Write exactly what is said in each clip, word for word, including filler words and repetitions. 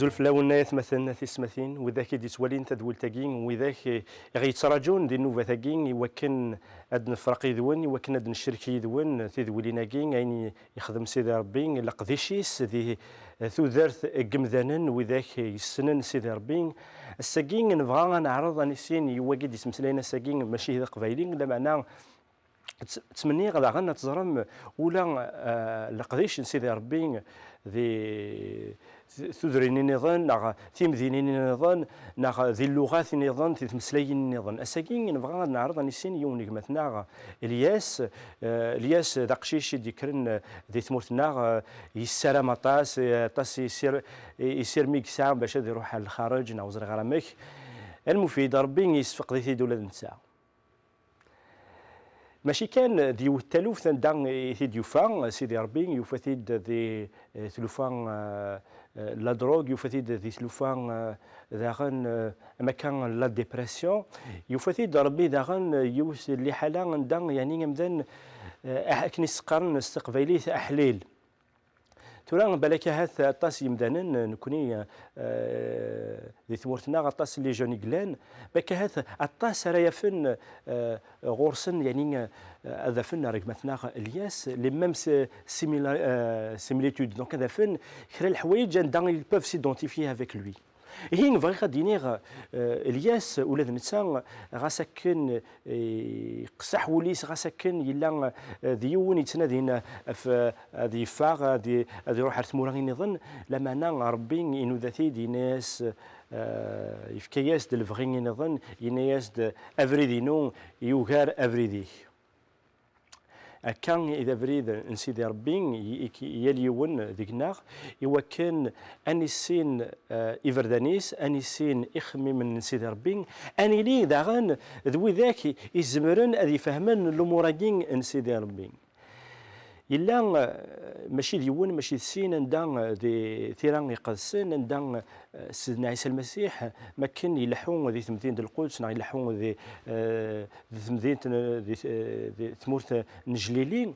Azul fell-awen ay atmaten, a tismatin, widak i d-yettwalin tadwilt-agi, widak i ɣ-yettraǧun di nnubat-agi, i wakken ad nefreq yid-wen, i wakken ad necrek yid-wen tidwilin-agi, ayen i yexdem Sidi Ṛebbi, leqdic-is di tudert n yemdanen, widak yessnen Sidi Ṛebbi. Ass-agi nebɣa ad neɛreḍ ad nissin i wagi d-yettmeslayen ass-agi, mačči d aqbayli, lameɛna tt-, ttmenniɣ daɣen ad teẓrem ula, eh, leqdic n Sidi Ṛebbi di tudrin-nniḍen, neɣ timdinin-nniḍen, neɣ di lluɣat-nniḍen, di tmeslayin-nniḍen. Ass-agi nebɣa ad neɛreḍ ad nissin yiwen n gma-tneɣ, Lyas. Eh, Lyas d aqcic i d-yekkren, eh, di tmurt-nneɣ, eh, yessaram aṭas, eh, aṭas isir-, isirem i yesɛa bac ad iruḥ ar lxareǧ, neɣ ur ẓriɣ ara amek. A lmufid, Ṛebbi yessefqed-it-id ula d netta. Mačči kan d yiwet taluft anda i t-id-yufa Sidi Ṛebbi, yufa-t-id di, eh, tlufa, eh, eh, la drogue, yufa-t-id di tlufa, eh, daɣen, eh, am akka la dépression, yufa-t-id Ṛebbi daɣen, eh, yiwet n liḥala anda, yeɛni, amdan, eh, akken i s-qqaren s teqbaylit aḥlil. Tura, balak ahat aṭas n yemdanen, nekkni, eh, di tmurt-nneɣ, aṭas n les jeunes i yellan, balak ahat aṭas ara yafen, eh, ɣur-sen, yeɛni, eh, ad afen rregmat-nneɣ Lyas, les mêmes, eh, simila-, eh, similitudes. Donc, ad afen kra n leḥwayeǧ anda ils peuvent s'identifier avec lui. Ihi, bɣiɣ ad d-iniɣ, eh, Lyas, ula d netta, ɣas akken, eh, yeqseḥ wul-is, ɣas akken yella, eh, d yiwen yettnadin ɣef, eh, ad yeffeɣ, ad i-, ad iruḥ ar tmura nniḍen, lameɛna Ṛebbi inuda-t-id, yenna-yas, eh, yefka-yas-d lebɣi nniḍen, yenna-yas-d: "Abrid-inu yugar abrid-ik." Akka i d abrid n Sidi Ṛebbi, i, i, yal yiwen deg-neɣ, i wakken ad nissin, eh, iberdan-is, ad nissin ixemmimen n Sidi Ṛebbi, ad nili daɣen d widak izemren ad ifehmen lumuṛ-agi n Sidi Ṛebbi. Yella, eh, mačči d yiwen, mačči d sin, anda, eh, di Tira Iqedsen, anda, eh, Sidna Ɛisa Lmasiḥ, makken ileḥḥu di temdint n Lquds, neɣ ileḥḥu di, eh, di temdint n, di, eh, di tmurt n Jlili,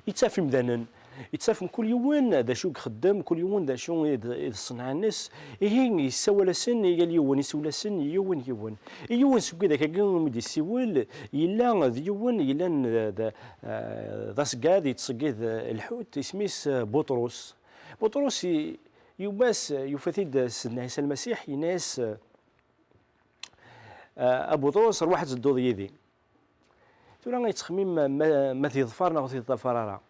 yettaf imdanen, yettaf mkul yiwen d acu i ixeddem, mkul yiwen d acu i d, i d ṣṣenɛa-nnes. Ihi, yessawal-asen i yal yiwen, yessawal-asen yiwen yiwen. I yiwen seg widak-agi umi d-yessiwel, yella d yiwen yellan d, d, eh, d aṣeggad yettṣeggid, eh, lḥut, isem-is, eh, Buṭrus. Buṭrus i-, yuba-s, yufa-t-id Sidna Ɛisa Lmasiḥ, yenna-yas, eh, "A Buṭrus, rwaḥ ad tedduḍ yid-i." Tura yettxemmim ma, ma, ma t-yeḍfer neɣ ur t-yeḍfer ara.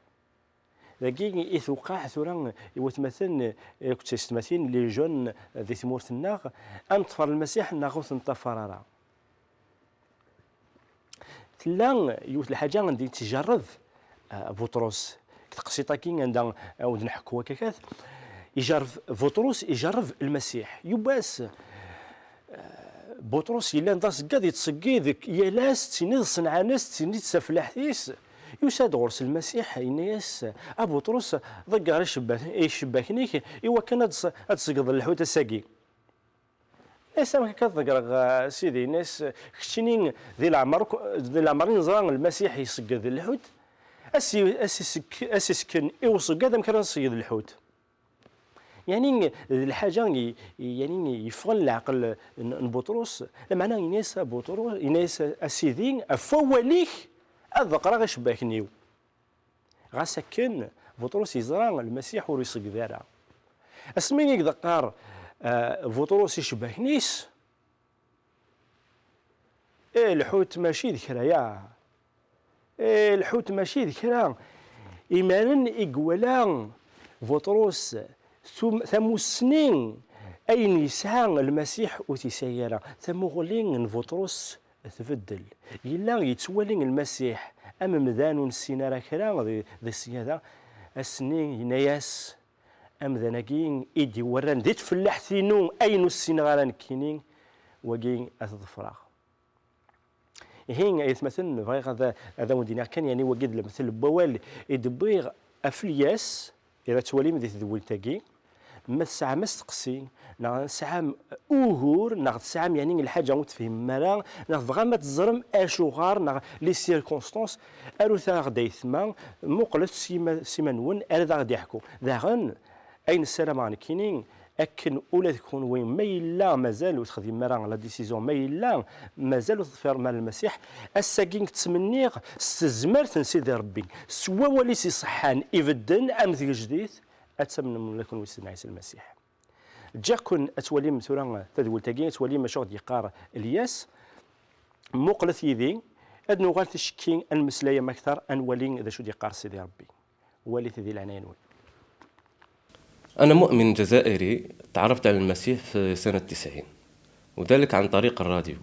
Dagi i tewqeɛ tura i watmaten akked teysetmatin, les jeunes di tmurt-nneɣ, ad neṭṭfer Lmasiḥ neɣ ur t-neṭṭafar ara. Tella yiwet n lḥaǧa anda yettjerreb, ah, Buṭrus. Deg teqsiṭ-agi anda, ah, ur d-nḥekku akka kat, ijerreb Buṭrus, ijerreb Lmasiḥ. Yiwwas, ah, Buṭrus yellan d aṣeggad yettṣeggid yal ass, d tin i d ṣṣenɛa-nnes, d tin i d tafellaḥt-is. Yusa-d ɣur-s Lmasiḥ, yenna-yas: "A Buṭrus, ḍegger icebba-, icebbaken-ik i wakken ad tṣ-, ad tṣeggdeḍ lḥut ass-agi." Yenna-yas: "Amek akka ad ḍeggreɣ, a Sidi?" Yenna-yas: "Keččini di leɛmer, di leɛmer i neẓra Lmasiḥ iṣegged lḥut, ass i, ass isek-, ass isken i uṣeggad, amek ara nṣegged lḥut?" Yeɛni, d lḥaǧa i, yeɛni, yeffɣen leɛqel n, n Buṭrus, lameɛna yenna-yas a Buṭrus, yenna-yas: "A Sidi, ɣef wawal-ik ad ḍeqqreɣ icebbaken-iw." Ɣas akken, Buṭrus yeẓra Lmasiḥ ur iṣegged ara. Asmi i d-qqar, eh, Buṭrus icebbaken-is, Eh, lḥut mačči d kra, ya. Eh, lḥut mačči d kra. Imaren i iwala Buṭrus tum-, tamussni, ayen yesɛa Lmasiḥ ur t-yesɛi ara. Tamuɣli n Buṭrus tbeddel. Yella yettwali Lmasiḥ am amdan ur nessin ara kra di, di ṣṣyada. Ass-nni yenna-yas, "Amdan-agi i d-iwerran di tfellaḥt-inu, ayen ur ssineɣ ara nekkini, wagi ad t-ḍefreɣ." Ihi, ay atmaten, bɣiɣ ad, ad awen-d-iniɣ kan, yeɛni, wagi d lemtel n wawal i d-wwiɣ ɣef Lyas, i ara twalim di tedwilt-agi. Ma tesɛam asteqsi, neɣ tesɛam ugur, neɣ tesɛam, yeɛni, lḥaǧa ur tefhimem ara, neɣ tebɣam ad teẓrem acuɣer, neɣ les circonstances, arut-aɣ-d aytma, muqlet s yima-, s iman-nwen, ara d aɣ-d-iḥku. Daɣen, ayen ssarameɣ nekkini, Akken ula d kunwi, ma yella mazal ur texdim ara la décision, ma yella mazal ur teḍfirem ara Lmasiḥ, ass-agi ttmenniɣ s tezmert n Sidi Ṛebbi, s wawal-is iṣeḥḥan, ibedden am tgejdit, ad tamnem ula d kunwi s Sidna Ɛisa Lmasiḥ. Ǧǧiɣ-ken ad twalim tura tadwilt-agi, ad twalim acu ɣ-d-yeqqar Lyas. Muqlet yid-i, ad nuɣal ticki ad nmeslay am akteṛ, ad nwali d acu d-yeqqar Sidi Ṛebbi. Walit di leɛnaya-nwen. أنا مؤمن جزائري تعرفت على المسيح في سنة تسعين، وذلك عن طريق الراديو.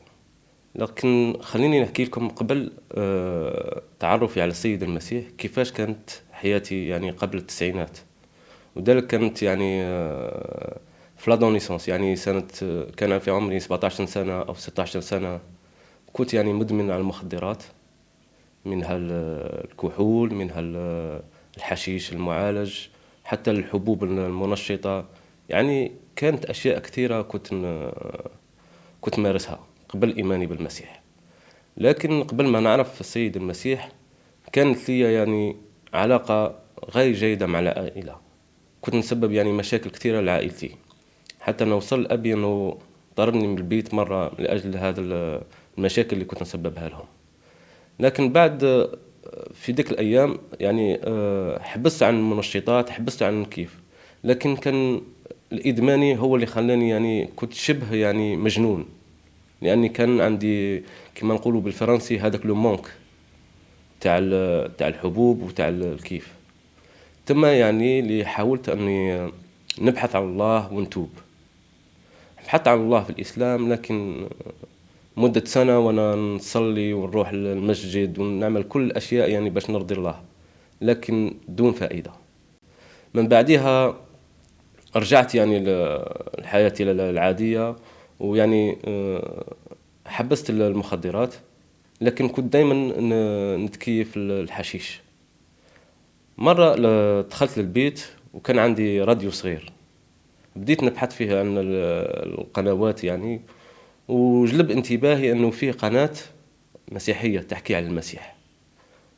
لكن خليني نحكي لكم قبل آه، تعرفي على السيد المسيح كيفاش كانت حياتي، يعني، قبل التسعينات. وذلك كانت، يعني، آه، في l'adolescence، يعني سنة، كان في عمري سبعتاش سنة أو ستاش سنة. كنت، يعني، مدمن على المخدرات، منها ال-، الكحول، منها ال-، الحشيش المعالج، حتى الحبوب المنشطة. يعني كانت أشياء كثيرة كنت ن-، كنت مارسها قبل إيماني بالمسيح. لكن قبل ما نعرف السيد المسيح كانت لي، يعني، علاقة غير جيدة مع العائلة. كنت نسبب، يعني، مشاكل كثيرة لعائلتي، حتى أنه وصل أبي أنه طردني من البيت مرة لأجل هذا ال-، المشاكل اللي كنت نسببها لهم. لكن بعد، آه، في ديك الأيام، يعني، آه، حبست عن المنشطات، حبست عن الكيف، لكن كان الإدماني هو اللي خلاني، يعني، كنت شبه، يعني، مجنون، لأني كان عندي، كما نقولوا بالفرنسي، هذاك le manque تاع ال-، تاع الحبوب وتاع ال-، الكيف. تما، يعني، اللي حاولت أني نبحث عن الله ونتوب. بحثت عن الله في الإسلام، لكن مدة سنة وأنا نصلي ونروح للمسجد ونعمل كل الأشياء، يعني، باش نرضي الله، لكن دون فائدة. من بعدها رجعت، يعني، ل-، لحياتي ال-، العادية، ويعني، آه، حبست ال-، المخدرات، لكن كنت دايما ن-، نتكيف ال-، الحشيش. مرة ل-، دخلت للبيت وكان عندي راديو صغير، بديت نبحث فيه عن ال-، القنوات، يعني، وجلب انتباهي أنه فيه قناة مسيحية تحكي عن المسيح،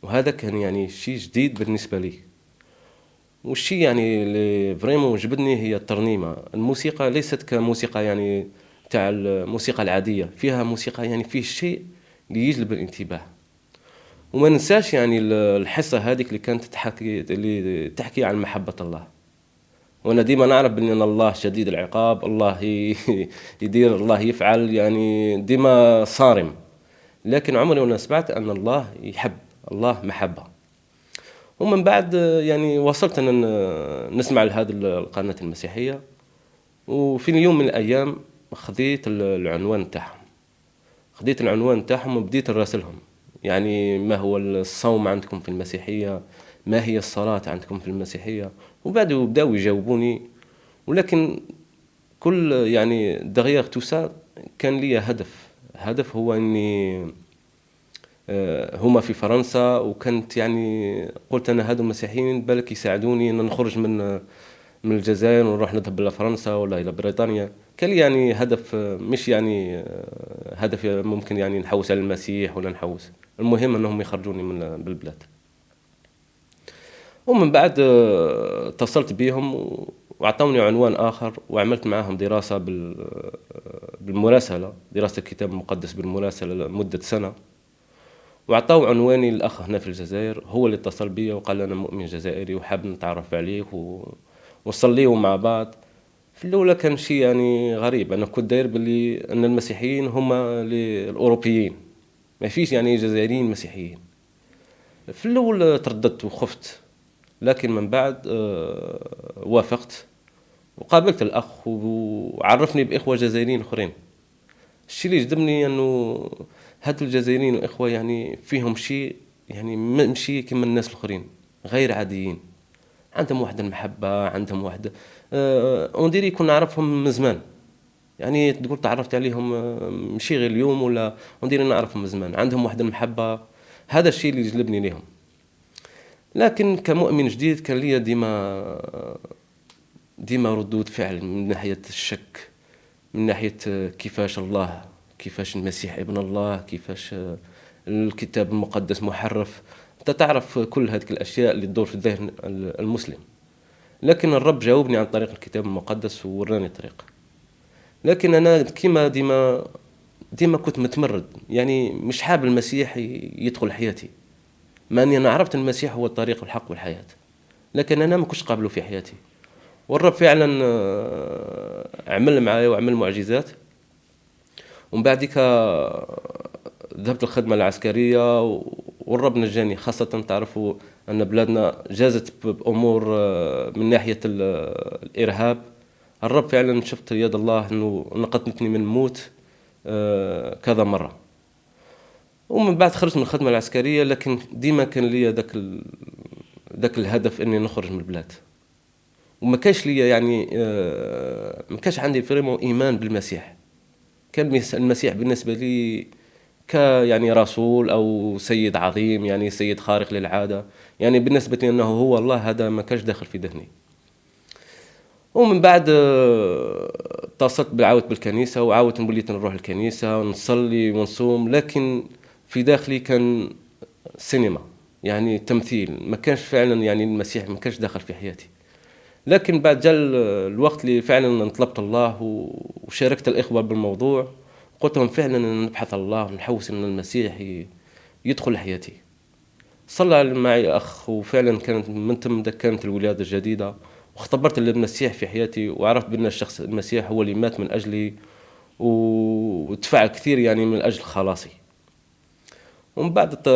وهذا كان، يعني، شيء جديد بالنسبة لي. والشيء، يعني، اللي vraiment جبدني هي الترنيمة. الموسيقى ليست كموسيقى، يعني، تاع الموسيقى العادية، فيها موسيقى، يعني، فيه شيء اللي يجلب الانتباه. وما ننساش، يعني، ال-، الحصة هذيك اللي كانت تحكي، اللي تحكي عن محبة الله. وأنا ديما نعرف بلي أن الله شديد العقاب، الله ي-، يدير، الله يفعل، يعني، ديما صارم. لكن عمري وأنا سمعت أن الله يحب، الله محبة. ومن بعد، آه، يعني، واصلت أنا ن-، نسمع لهذه ال-، القناة المسيحية. وفي اليوم من الأيام خذيت ال-، العنوان تاعهم. خذيت العنوان تاعهم وبديت نراسلهم، يعني، ما هو الصوم عندكم في المسيحية؟ ما هي الصلاة عندكم في المسيحية؟ وبعد بداو يجاوبوني. ولكن كل، يعني، derrière tout ça كان ليا هدف. هدف هو أني، آه، هما في فرنسا، وكانت، يعني، قلت أنا هادو مسيحيين بالك يساعدوني أن نخرج من، من الجزائر ونروح نذهب لفرنسا ولا إلى بريطانيا. كان لي، يعني، هدف، آه، مش، يعني، آه، هدف ممكن، يعني، نحوس على المسيح ولا نحوس، المهم أنهم يخرجوني من بالبلاد. ومن بعد، آه، اتصلت بيهم و-، وعطاوني عنوان آخر، وعملت معاهم دراسة بال-، آه، بالمراسلة، دراسة الكتاب المقدس بالمراسلة لمدة سنة. وعطاو عنواني للأخ هنا في الجزائر، هو اللي اتصل بيا وقال: "أنا مؤمن جزائري وحاب نتعرف عليك و-، ونصليو مع بعض". في الأولى كان شي، يعني، غريب، أنا كنت داير بلي أن المسيحيين هما ال-، الأوروبيين، ما فيش، يعني، جزائريين مسيحيين. في الأول ترددت وخفت، لكن من بعد، آه، وافقت وقابلت الأخ وعرفني بإخوة جزائريين أخرين. الشي اللي جذبني أنه هادو الجزائريين الإخوة، يعني، فيهم شي، يعني، م-، مشي كيما الناس الأخرين، غير عاديين. عندهم واحد المحبة، عندهم واحد، آه، on dirait يكون نعرفهم من زمان. يعني، تقول تعرفت عليهم، آه، مشي غير اليوم ولا on dirait نعرفهم من زمان. عندهم واحد المحبة. هذا الشي اللي جلبني ليهم. لكن كمؤمن جديد كان ليا ديما، ديما ردود فعل من ناحية الشك، من ناحية كيفاش الله، كيفاش المسيح ابن الله، كيفاش الكتاب المقدس محرف. أنت تعرف كل هذيك الأشياء اللي تدور في الذهن المسلم. لكن الرب جاوبني عن طريق الكتاب المقدس ووراني الطريق. لكن أنا كيما ديما، ديما كنت متمرد، يعني مش حاب المسيح ي-، يدخل حياتي، مع أني أنا عرفت المسيح هو الطريق والحق والحياة، لكن أنا ما كنتش قابله في حياتي. والرب فعلًا، آه، عمل معايا وعمل معجزات. ومن بعد ذلك ذهبت الخدمة العسكرية و-، والرب نجاني، خاصة تعرفوا أن بلادنا جازت ب-، بأمور، آه، من ناحية ال-، الإرهاب. الرب فعلًا شفت يد الله أنه نقذتني من الموت، آه، كذا مرة. ومن بعد خرجت من الخدمة العسكرية، لكن ديما كان ليا ذاك ال-، ذاك الهدف أني نخرج من البلاد. وما كانش ليا يعني، آه، ما كانش عندي vraiment إيمان بالمسيح. كان المس-، المسيح بالنسبة لي ك-، يعني رسول أو سيد عظيم، يعني سيد خارق للعادة. يعني بالنسبة لي أنه هو الله، هذا ما كانش داخل في ذهني. ومن بعد، آه، اتصلت بالعاود بالكنيسة، وعاودت وليت نروح الكنيسة ونصلي ونصوم، لكن في داخلي كان سينما، يعني تمثيل، ما كانش فعلًا يعني المسيح ما كانش داخل في حياتي. لكن بعد جا ال-، الوقت اللي فعلًا طلبت الله و-، وشاركت الإخوة بالموضوع، قلت لهم: "فعلًا أنا نبحث عن الله ونحوس إن المسيح ي-، يدخل لحياتي." صلى معي أخ، وفعلًا كانت من تم د-، كانت الولادة الجديدة، واختبرت المسيح في حياتي، وعرفت بأن الشخص المسيح هو اللي مات من أجلي و-، ودفع كثير يعني من أجل خلاصي. ومن بعد ت-،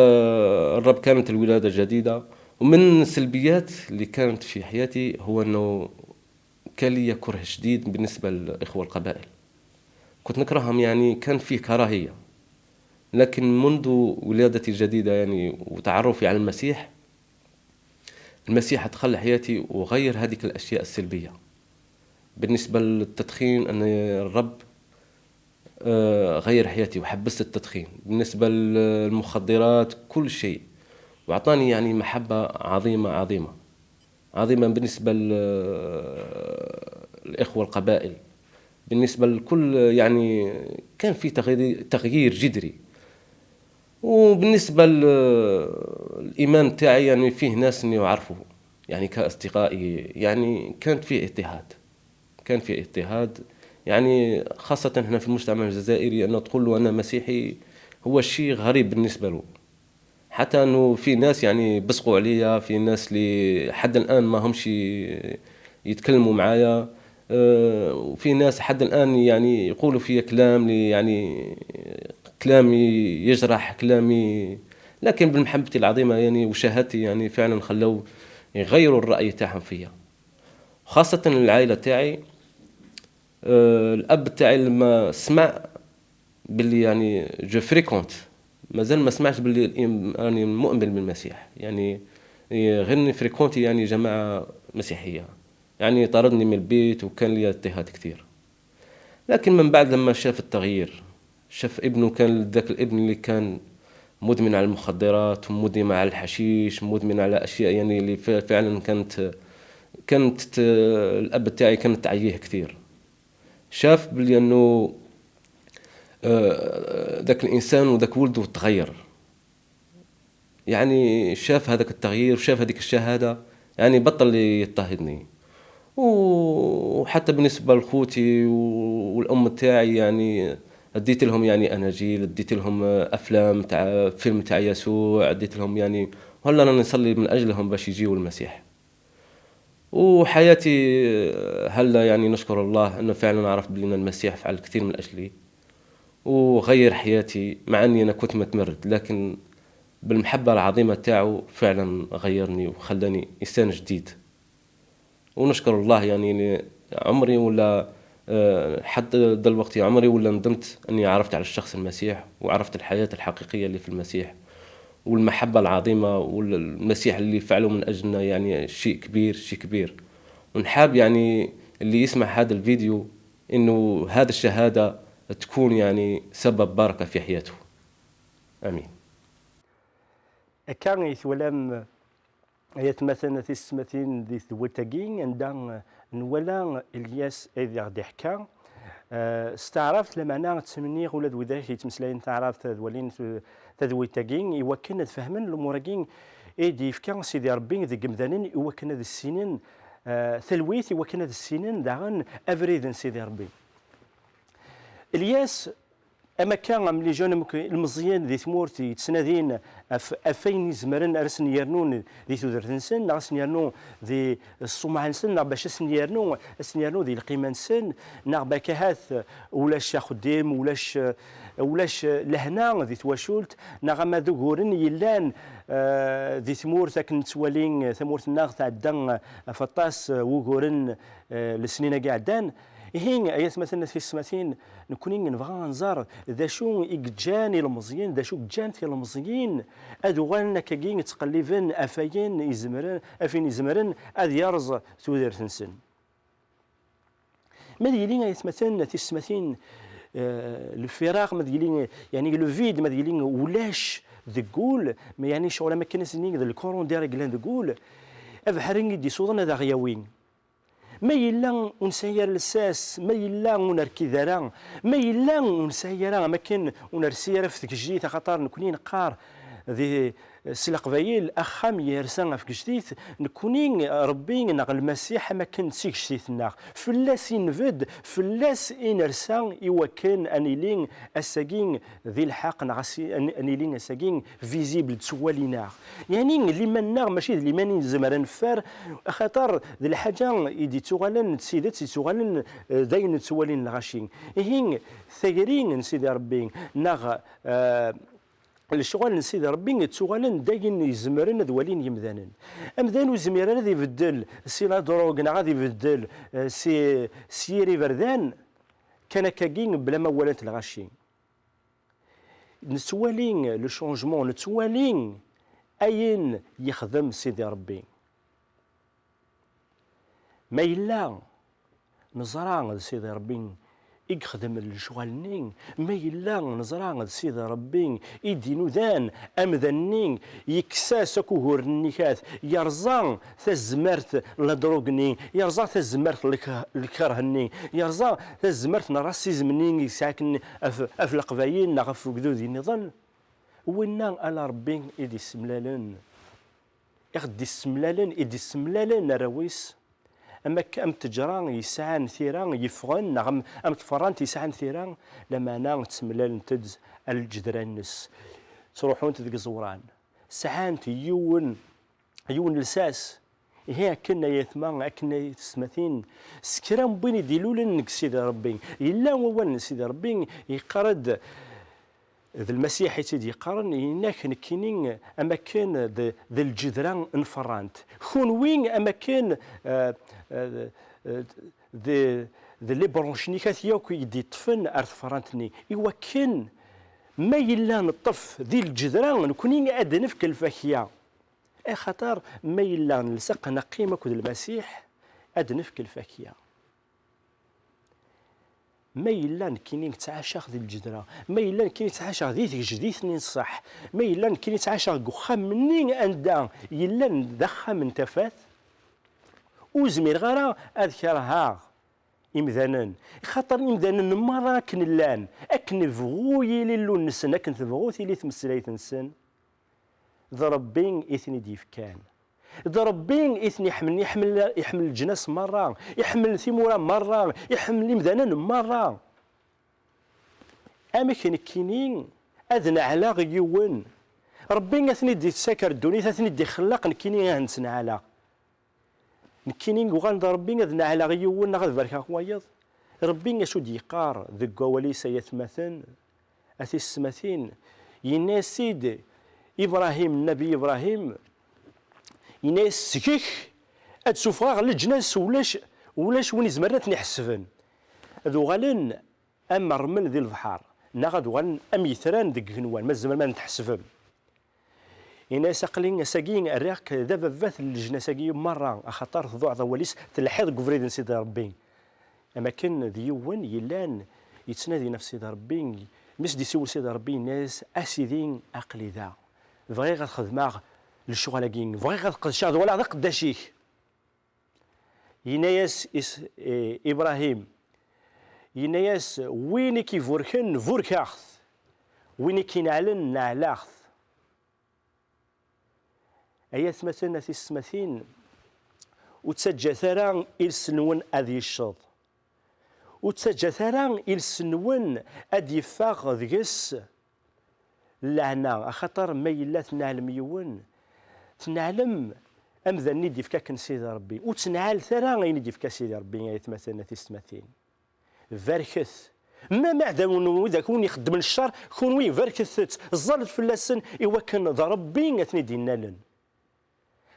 الرب كانت الولادة الجديدة. ومن السلبيات اللي كانت في حياتي هو أنه كان ليا كره شديد بالنسبة للإخوة القبائل. كنت نكرههم، يعني كان فيه كراهية. لكن منذ ولادتي الجديدة يعني وتعرفي على المسيح، المسيح دخل حياتي وغير هذيك الأشياء السلبية. بالنسبة للتدخين، أن الرب، آه، غير حياتي وحبست التدخين. بالنسبة للمخدرات، كل شيء. وعطاني يعني محبة عظيمة، عظيمة، عظيمة بالنسبة ل-، الإخوة القبائل. بالنسبة لكل، يعني كان في تغيير، تغيير جذري. وبالنسبة ل-، الإيمان تاعي، يعني فيه ناس إني أعرفه، يعني كأصدقائي، يعني كانت فيه اضطهاد. كان فيه اضطهاد، يعني خاصة هنا في المجتمع الجزائري، أنه تقول له: "أنا مسيحي"، هو شيء غريب بالنسبة له. حتى أنه في ناس يعني بصقوا عليا، في ناس اللي حد الآن ما همش ي-، يتكلموا معايا. آه، وفي ناس حد الآن يعني يقولوا فيا كلام لي، يعني كلام ي-، يجرح، كلام ي-، لكن بمحبتي العظيمة يعني وشهادتي يعني فعلًا خلوا يغيروا الرأي تاعهم فيا. خاصة العائلة تاعي، آه، الأب تاعي لما سمع باللي يعني je fréquente، مازال ما سمعش باللي الإيم-، راني مؤمن بالمسيح. يعني، غير نفريكونتي يعني جماعة مسيحية. يعني طردني من البيت وكان لي اضطهاد كثير. لكن من بعد لما شاف التغيير، شاف ابنه، كان ذاك الابن اللي كان مدمن على المخدرات ومدمن على الحشيش، مدمن على أشياء يعني اللي ف-، فعلًا كانت، كانت ت-، الأب تاعي كانت تعييه كثير. شاف بلي أنه، آه، ذاك الإنسان وذاك ولده تغير. يعني شاف هذاك التغيير وشاف هذيك الشهادة، يعني بطل يضطهدني. وحتى بالنسبة لخوتي و-، والأم تاعي، يعني اديت لهم يعني أناجيل، اديت لهم، آه، أفلام تاع، فيلم تاع يسوع، اديت لهم يعني، وهلا راني نصلي من أجلهم باش يجيو المسيح. وحياتي، آه، هلا يعني نشكر الله أنه فعلًا عرفت بلي المسيح فعل كثير من أجلي وغير حياتي، مع أني أنا كنت متمرد، لكن بالمحبة العظيمة تاعو فعلًا غيرني وخلاني إنسان جديد. ونشكر الله يعني إني عمري ولا، آه، حتى دلوقتي عمري ولا ندمت أني عرفت على الشخص المسيح وعرفت الحياة الحقيقية اللي في المسيح والمحبة العظيمة والمسيح اللي فعله من أجلنا، يعني شيء كبير، شيء كبير. ونحاب يعني اللي يسمع هذا الفيديو إنه هذه الشهادة تكون يعني سبب بركة في حياته. آمين. Akka i twalam, ay atmaten, tisetmatin, di tedwilt-agi, anda nwala Ilyas ay d aɣ-d-iḥka, eh, s taɛrabt, lameɛna ttmenniɣ ula d widak yettmeslayen taɛrabt ad walin t-, tadwilt-agi, i wakken ad fehmen lumuṛ-agi i d-yefka Sidi Ṛebbi deg yemdanen, i wakken ad ssinen eh, talwit i wakken ad ssinen daɣen abrid n Sidi Ṛebbi. Lyas, am akka, am les jeunes, am k-, ilmeẓyen di tmurt yettnadin ɣef, ɣef wayen izemren ara sen-yernun di tudert-nsen, neɣ ad sen-yernu di ṣṣumɛa-nsen, neɣ bac ad sen-yernu, ad sen-yernu di lqima-nsen, neɣ bac ahat ulac axeddim, ulac, ulac lehna di twacult, neɣ ama d uguren yellan, eh, di tmurt, akken nettwali tamurt-nneɣ tɛedda ɣef aṭas n wuguren, eh, lesnin-agi iɛeddan. Ihi, ay atmaten, a tisetmatin, nekkni nebɣa ad nẓer d acu i yeǧǧan ilmeẓyen, d acu i ǧǧan tilmeẓyin ad uɣalen akkagi ttqelliben ɣef wayen izemren, ɣef wayen izemren ad yerẓ tudert-nsen. Ma d yili, ay atmaten, a tisetmatin, eh, lfiraq, ma d yili, yeɛni, le vide, ma d yili ulac deg wul, ma yeɛni ccɣel am akken ad s-nini d lkurun d-, ara yellan deg wul, abeḥri i d-isuḍen ad aɣ-yawi. Ma yella ur nesɛi ara lsas, ma yella ur nerkid ara, ma yella ur nesɛi ara am akken ur nersi ara ɣef tgejdit, axaṭer nekkni neqqar di, s leqbayel, axxam yersa ɣef tgejdit, nekkni, Ṛebbi neɣ Lmasiḥ am akken d tigejdit-nneɣ. Fell-as i nbedd, fell-as i nersa i wakken ad nili ass-agi di lḥeqq, neɣ ass-, ad nili ass-agi visible, ttwalin-aɣ. Yeɛni liman-nneɣ mačči d liman i nezmer ad neffer, axaṭer d lḥaǧa i d-ittuɣalen d tidet, ittuɣalen, eh, d ayen ttwalin lɣaci. Ihi, tayri n Sidi Ṛebbi, neɣ, eh, lecɣal n Sidi Ṛebbi ttuɣalen d ayen izemren ad walin yimdanen. Amdan ur yezmir ara ad ibeddel si la drogue, neɣ ad ibeddel, eh, si, si yir iberdan, kan akkagi, bla ma walant lɣaci. Nettwali le changement, nettwali ayen yexdem Sidi Ṛebbi. Ma yella neẓra d Sidi Ṛebbi i yexdem lecɣal-nni, ma yella neẓra d Sidi Ṛebbi i d-inudan amdan-nni, yekkes-as akk uguren-nni kat, yerẓa tazmert n la drogue-nni, yerẓa tazmert n lk-, lkeṛh-nni, yerẓa tazmert n racisme-nni i yesɛa akken ɣef, ɣef Leqbayel neɣ ɣef wegdud nniḍen. Winna ala Ṛebbi i d-issemlalen, i ɣ-d-issemlalen, i d-issemlalen arraw-is, am ak-, am ttejra yesɛan tira yeffɣen, neɣ am, am tferrant yesɛan tira, lameɛna ttemlalent-d ar lǧedra-nnes, ttruḥunt deg iẓewran, sɛant yiwen, yiwen lsas. Ihi akken ay atma, akken ay tisetmatin, s kra n win i d-ilulen deg Sidi Ṛebbi. Yella wawal n Sidi Ṛebbi, yeqqar-d, d Lmasiḥ i tt-id-yeqqaren, yenna-k nekkini am akken d, d lǧedra n ferrant. Kunwi am akken, eh, eh, eh, d, d les branches-nni kat yakk i d-iṭṭfen ar tferrant-nni. Iwakken ma yella neṭṭef di lǧedra, nekkni ad d-nefk lfakya. Axaṭer ma yella nelseq neqqim akked Lmasiḥ, ad d-nefk lfakya. Ma yella nekkini ttɛacaɣ di lǧedra, ma yella nekkini ttɛacaɣ di tgejdit-nni n ṣṣeḥ, ma yella nekkini ttɛacaɣ deg uxxam-nni anda yellan d axxam n tafat, ur zmireɣ ara ad kerheɣ imdanen, xaṭer imdanen merra akken llan, akken bɣu yili llun-nsen, akken tebɣu tili tmeslayt-nsen, d Ṛebbi i ten-id-yefkan. D Ṛebbi i ten-iḥemmlen, iḥemmel, iḥemmel leǧnas merra, iḥemmel timura merra, iḥemmel imdanen merra. Amek nekkini ad neɛleɣ yiwen? Ṛebbi a ten-id-ittaker ddunit, a ten-id-ixelleq, nekkini ad ten-neɛleɣ. Nekkini uɣal d Ṛebbi ad neɛleɣ yiwen neɣ ad barkeɣ wayeḍ? Ṛebbi acu d-yeqqar deg wawal-is, ay atmaten, a tisetmatin? Yenna-yas-id Ibṛahim, Nnabi Ibṛahim, yenna-yas: "Seg-k ad d-sufɣeɣ leǧnas, ulac, ulac win izemren ad ten-iḥesben." Ad uɣalen am ṛṛmel di lebḥer, neɣ ad uɣalen am yetran deg igenwan, ma tzemrem ad ten-tḥesbem. Yenna-yas: "Aql-i ass-agi rriɣ-k d ababat n leǧnas-agi merra, axaṭer tḍuɛeḍ awal-is, telḥiḍ deg ubrid n Sidi Ṛebbi." Am akken d yiwen yellan yettnadi ɣef Sidi Ṛebbi, mi s-d-isiwel Sidi Ṛebbi, yenna-yas: "A Sidi, aql-i da. Bɣiɣ ad xedmeɣ lecɣal-agi, bɣiɣ ad qedceɣ, ad waliɣ d aqeddac-ik." Yenna-yas Is-, eh, Ibṛahim, yenna-yas: "Win i k-iburken, burkeɣ-t. Win i k-ineɛlen, neɛleɣ-t." Ay atmaten, a tisetmatin, Ur ttaǧǧat ara iles-nwen ad yecceḍ. Ur ttaǧǧat ara iles-nwen ad d-yeffeɣ deg-s leɛna, axaṭer ma yella tneɛlem yiwen, tneɛlem amdan-nni i d-yefka akken Sidi Ṛebbi. Ur ttneɛɛlet ara ayen i d-yefka Sidi Ṛebbi, ay atmaten, a tisetmatin. Barket. Ma iɛdawen-nwen, widak wen ixeddmen ccer, kunwi barket-t, ẓẓallet fell-asen, i wakken d Ṛebbi ad ten-id-innalen.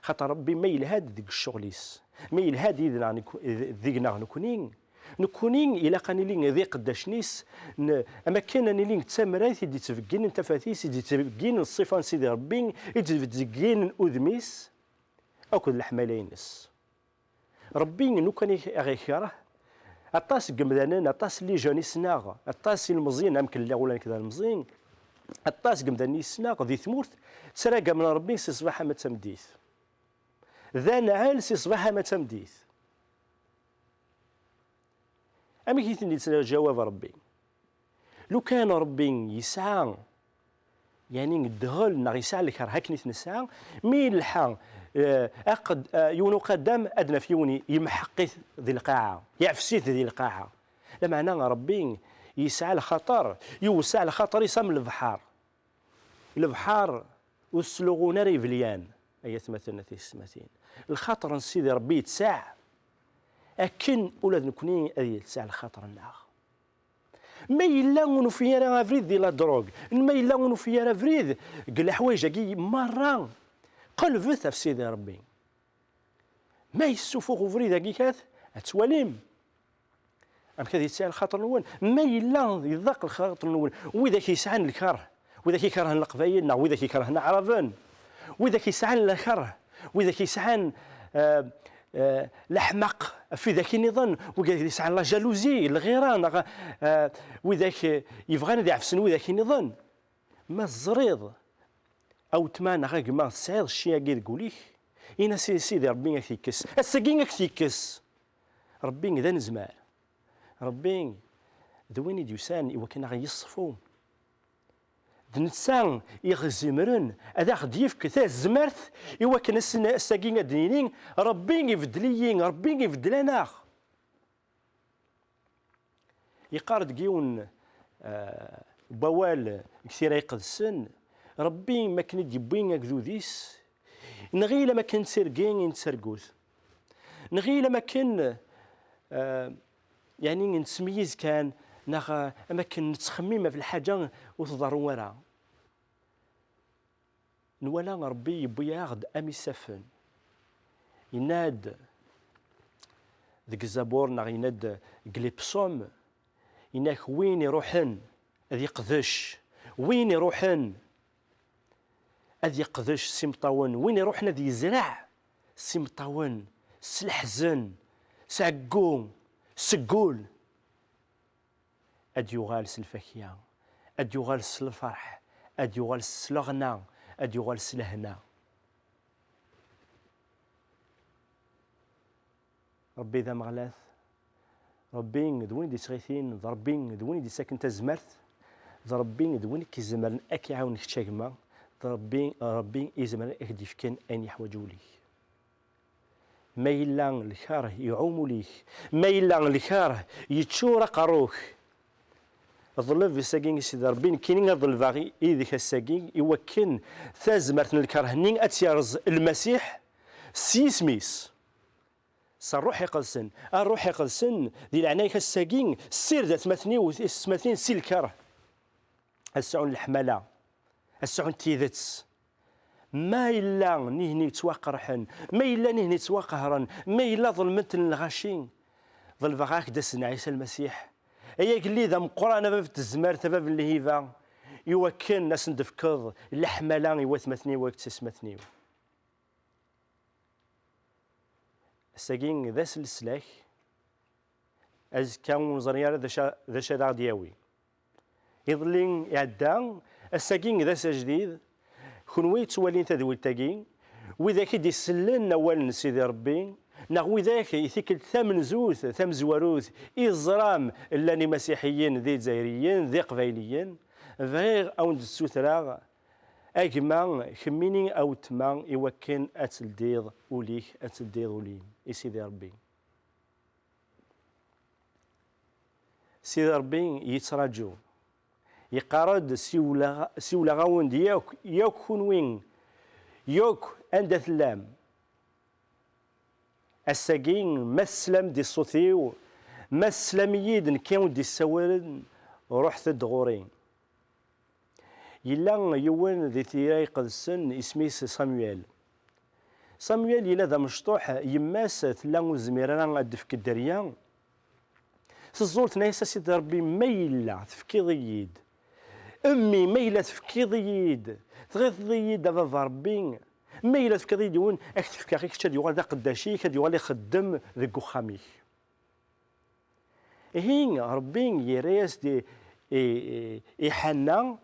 Xaṭer Ṛebbi ma yelha-d deg ccɣel-is, ma yelha-d yid-neɣ nek-, deg-neɣ nekni, nekni ilaq ad nili d iqeddacen-is, n-, am akken ad nili d tamrayt i d-ittbegginen tafat-is, i d-ittbegginen ṣṣifa n Sidi Ṛebbi, i d-ittbegginen udem-is akked leḥmala-ines. Ṛebbi lukan i aɣ-ikreh, aṭas n yemdanen, aṭas n les jeunes i ssneɣ, aṭas n yilmeẓyen, am nekk lliɣ ula nekk d alemẓi, aṭas n yemdanen i ssneɣ di tmurt, ttragamen Ṛebbi si ṣṣbeḥ ama d tameddit. D anɛel si ṣṣbeḥ ama d tameddit. Amek i ten-yettjawab Ṛebbi? Lukan Ṛebbi yesɛa, yeɛni, ddɣel neɣ yesɛa lkeṛh akken i t-nesɛa, mi yelḥa, eh, aqed-, eh, yiwen uqaddam, ad naf yiwen yemḥeq-it di lqaɛa, yeɛfes-it di lqaɛa. Lameɛna Ṛebbi yesɛa lxaṭer, yewseɛ lxaṭer-is am lebḥer. Lebḥer ur s-luɣun ara ibelyan, ay atmaten, a tisetmatin. Lxaṭer n Sidi Ṛebbi yettsaɛ, akken ula d nekni ad yettsaɛ lxaṭer-nneɣ. Ma yella ur nufi ara abrid di la drogue, ma yella ur nufi ara abrid deg leḥwayeǧ-agi merra, qelbet ɣef Sidi Ṛebbi. Ma yessufuɣ ubrid-agi kat, ad twalim amek ad yettsaɛ lxaṭer-nwen. Ma yella iḍaq lxaṭer-nwen, widak yesɛan lkeṛh, widak ikerhen Leqbayel neɣ widak ikerhen Aɛraben, widak yesɛan lkeṛh, widak yesɛan, eh, eh, leḥmaq ɣef widak nniḍen, widak yesɛan la jalousie, lɣira, neɣ, eh, widak, eh, yebɣan ad iɛefsen widak nniḍen. Ma teẓriḍ a weltma neɣ a gma tesɛiḍ cci-agi deg wul-ik, ini-as i Sidi Ṛebbi ad k-t-yekkes. Ass-agi ad k-t-yekkes. Ṛebbi d anezmar. Ṛebbi d win i d-yusan i wakken ad aɣ-yeṣfu. D netta i ɣ-izemren ad aɣ-d-yefk tazmert i wakken ass-, ass-agi ad d-nini, Ṛebbi ibeddel-iyi, Ṛebbi ibeddel-aneɣ. Yeqqar deg yiwen, eh, n wawal deg Tira Iqedsen, Ṛebbi, mi akken i d-yewwi agdud-is, nɣil am akken d tirgin i nettargut. Nɣil am akken, eh, yeɛni, nettmeyyiz kan, neɣ, eh, am akken nettxemmim ɣef lḥaǧa ur tḍerru ara. Nwala Ṛebbi yewwi-aɣ-d am isaffen. Yenna-d deg Zabur neɣ yenna-d deg les psaumes, yenna-k win iṛuḥen ad yeqdec, win iṛuḥen ad yeqdec s imeṭṭawen, win iṛuḥen ad yezreɛ s imeṭṭawen, s leḥzen, s ɛeggu, seg wul. Ad yuɣal s lfakya, ad yuɣal s lferḥ, ad yuɣal s leɣna, ad yuɣal s lehna. Ṛebbi d ameɣlad, Ṛebbi d win i d-yettɣitin, d Ṛebbi d win i d-yettaken tazmert, d Ṛebbi d win i k-izemren ad k-iɛawen kečč a gma, d Ṛebbi, Ṛebbi i izemren ad k-d-yefken ayen yeḥwaǧ wul-ik. Ma yella lkeṛh iɛum ul-ik, ma yella lkeṛh yeččur aqerru-k, ḍleb ass-agi i Sidi Ṛebbi, nekkini ad ḍelbeɣ yid-k ass-agi, i wakken tazmert n lkeṛh-nni ad tt-yerẓ Lmasiḥ s yisem-is. S Ṛṛuḥ Iqedsen, a Ṛṛuḥ Iqedsen, di leɛnaya-k ass-agi, ssired atmaten-iw, tisetmatin si lkeṛh. Ad sɛun leḥmala, ad sɛun tidet. Ma yella nihni yettwaqerḥen, ma yella nihni yettwaqehren, ma yella ḍelmen-ten lɣaci, ḍelbeɣ-ak-d a Sidna Ɛisa Lmasiḥ, ay agellid ameqqran, a bab n tezmert, a bab n lhiba, i wakken ad sen-d-tefkeḍ leḥmala i watmaten-iw akked tisetmatin-iw. Ass-agi d ass n leslak. Azekka ur neẓri ara d acu, d acu ad aɣ-d-yawi. Iḍelli iɛedda, ass-agi d ass ajdid. Kunwi yettwalin tadwilt-agi, widak i d-isellen awal n Sidi Ṛebbi, neɣ widak i tikkelt tamenzut, tamezwarut, i teẓram llan imasiḥiyen d izzayriyen, d iqbayliyen, bɣiɣ a wen-d-ssutreɣ A gma, kemmini a weltma, iwakken ad teldiḍ ul-ik, ad teldiḍ ul-im i Sidi Ṛebbi. Sidi Ṛebbi yettraǧu, yeqqar-d: "Siwleɣ-, siwleɣ-awen-d yakk, yakk kunwi, yakk anda tellam. Ass-agi, ma teslam-d i ṣṣut-iw, ma teslam-iyi-d nekki ur d-issawalen, ruḥet-d ɣur-i." Yella yiwen di Tira Iqedsen, isem-is Samuel. Samuel yella d amecṭuḥ, yemma-s tella ur tezmir ara ad d-tefk dderya. Teẓẓul, tenna-yas: "A Sidi Ṛebbi, ma yella tefkiḍ-iyi-d, mmi, ma yella tefkiḍ-iyi-d, tɣiḍeḍ-iyi-d a baba Ṛebbi, ma yella tefkiḍ-iyi-d yiwen, ad k-t-fkeɣ i kečč, ad yuɣal d aqeddac-ik, ad yuɣal ixeddem deg uxxam-ik." Ihi Ṛebbi yerra-yas-d i, i, i, i Ḥanna,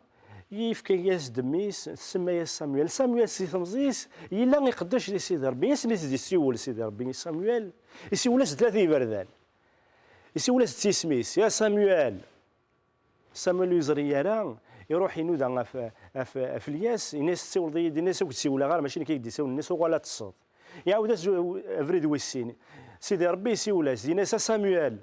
yefka-yas-d mmi-s, tsemma-yas Samuel. Samuel si temẓi-s yella iqeddec di Sidi Ṛebbi. Asmi s-d-isiwel Sidi Ṛebbi i Samuel, isiwel-as-d tlata iberdan. Isiwel-as-d s yisem-is: "Ya Samuel!" Samuel ur yeẓri ara, iruḥ inuda ɣef, ɣef, ɣef Lyas, yenna-yas: "Tessiwleḍ-iyi-d?" Yenna-yas: "Ur k-d-siwleɣ ara, mačči nekk i k-d-isawlen." Yenna-yas: "Uɣal ad teṭṭseḍ." Iɛawed-as abrid wis sin. Sidi Ṛebbi isiwel-as-d, yenna-yas: "A Samuel!"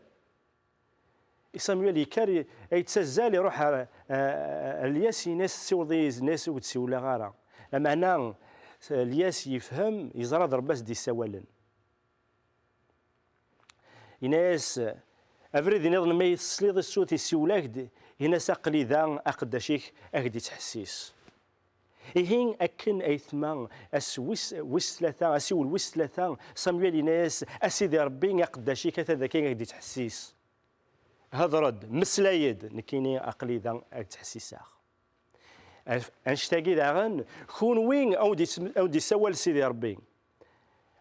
I Samuel yekker, i-, yettazzal, iruḥ ar, ar, ar Lyas, yenna-yas: "Tessiwleḍ-iyi-d?" Yenna-yas: "Ur k-d-siwleɣ ara." Lameɛna Lyas yefhem, yeẓra d Ṛebbi as-d-yessawalen. Yenna-yas: "Abrid nniḍen, ma yi-tesliḍ i ṣṣut, isiwel-ak-d, yenna-yas: Aql-i da, aqeddac-ik, ad k-d-ittḥessis." Ihi akken aytma, ass wis, wis tlata, asiwel wis tlata, Samuel yenna-yas: "A Sidi Ṛebbi, aqeddac-ik atan dagi, ad k-d-ittḥessis. Hedṛ-d, mmeslay-d, nekkini aql-i da, ad k-ttḥessiseɣ." Af-, annect-agi daɣen, kunwi, a wen-d-is-, a wen-d-isawal Sidi Ṛebbi.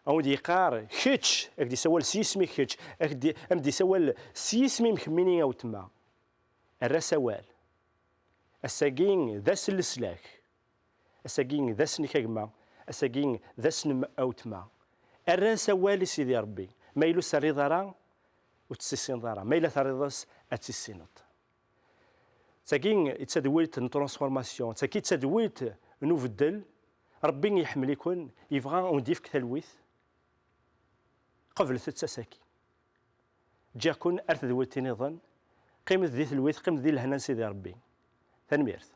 A wen-d-yeqqar, kečč, a k-d-isawal s yisem-ik kečč, a k-d-, a m-d-isawal s yisem-im kemmini a weltma. Err-as awal. Ass-agi d ass n leslak. Ass-agi d ass-nnek a gma. Ass-agi d ass-nnem a weltma. Err-as awal i Sidi Ṛebbi. Ma yella ur s-terriḍ ara, ur tt-tissineḍ ara. Ma yella terriḍ-as, ad tt-tissineḍ. Tagi d tadwilt n transformation, tagi d tadwilt n ubeddel. Ṛebbi iḥemmel-iken, yebɣa ad wen-d-yefk talwit. Qeblet-tt ass-agi. Ǧǧiɣ-ken ar tedwilt-nniḍen. Qqimet di telwit, qqimet di lehna n Sidi Ṛebbi. Tanemmirt.